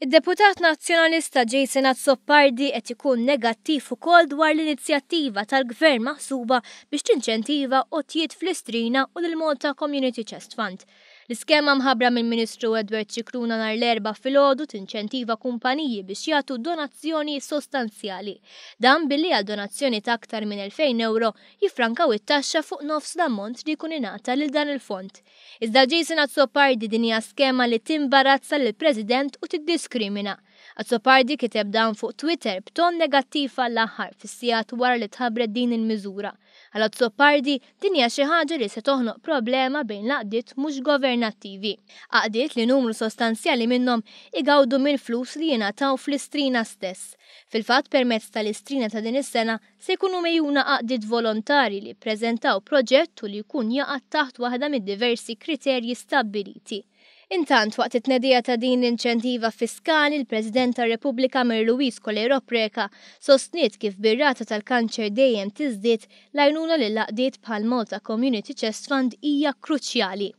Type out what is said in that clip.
Id-deputat Nazzjonalista Jason Azzopardi qed ikun negattiv ukoll dwar l-inizjattiva tal-Gvern maħsuba biex tinċentiva għotjiet fl-Istrina u lill-Malta Community Chest Fund. L-iskema mħabbra mill-Ministru Edward Scicluna nhar l-Erbgħa filgħodu tinċentiva kumpaniji biex jagħtu donazzjoni sostanzjali. Dan billi għal donazzjoni ta' aktar minn 2,000 ewro jiffrankaw it-taxxa fuq nofs l-ammont li jkun ingħata lil dan il-fond. Iżda Jason Azzopardi din hija skema li timbarazza lill-President u tiddiskrimina. Azzopardi kiteb dan fuq Twitter b'ton negattiv għall-aħħar fis-sigħat wara li tħabbret din il-miżura. Għal Azzopardi, din hija xi ħaġa li se toħnoq problema bejn l-għaqdiet mhux governattivi. Għaqdiet li numru sostanzjali minnhom igawdu mill-flus li jingħataw fl-Istrina stess. Fil-fatt permezz tal-Istrina ta' din is-sena se jkunu megħjuna għaqdiet volontarji li ppreżentaw proġett u li jkun jaqa' taħt waħda mid-diversi kriterji stabbiliti. Intant, waqt it-tnedija ta' din l-inċentiva fiskali, il-President tar-Repubblika Mary Louise Coleiro Preca sostniet kif bir-rata tal-kanċer dejjem tiżdied, l-għajnuna lil għaqdiet bħal Malta Community Chest Fund hija kruċjali.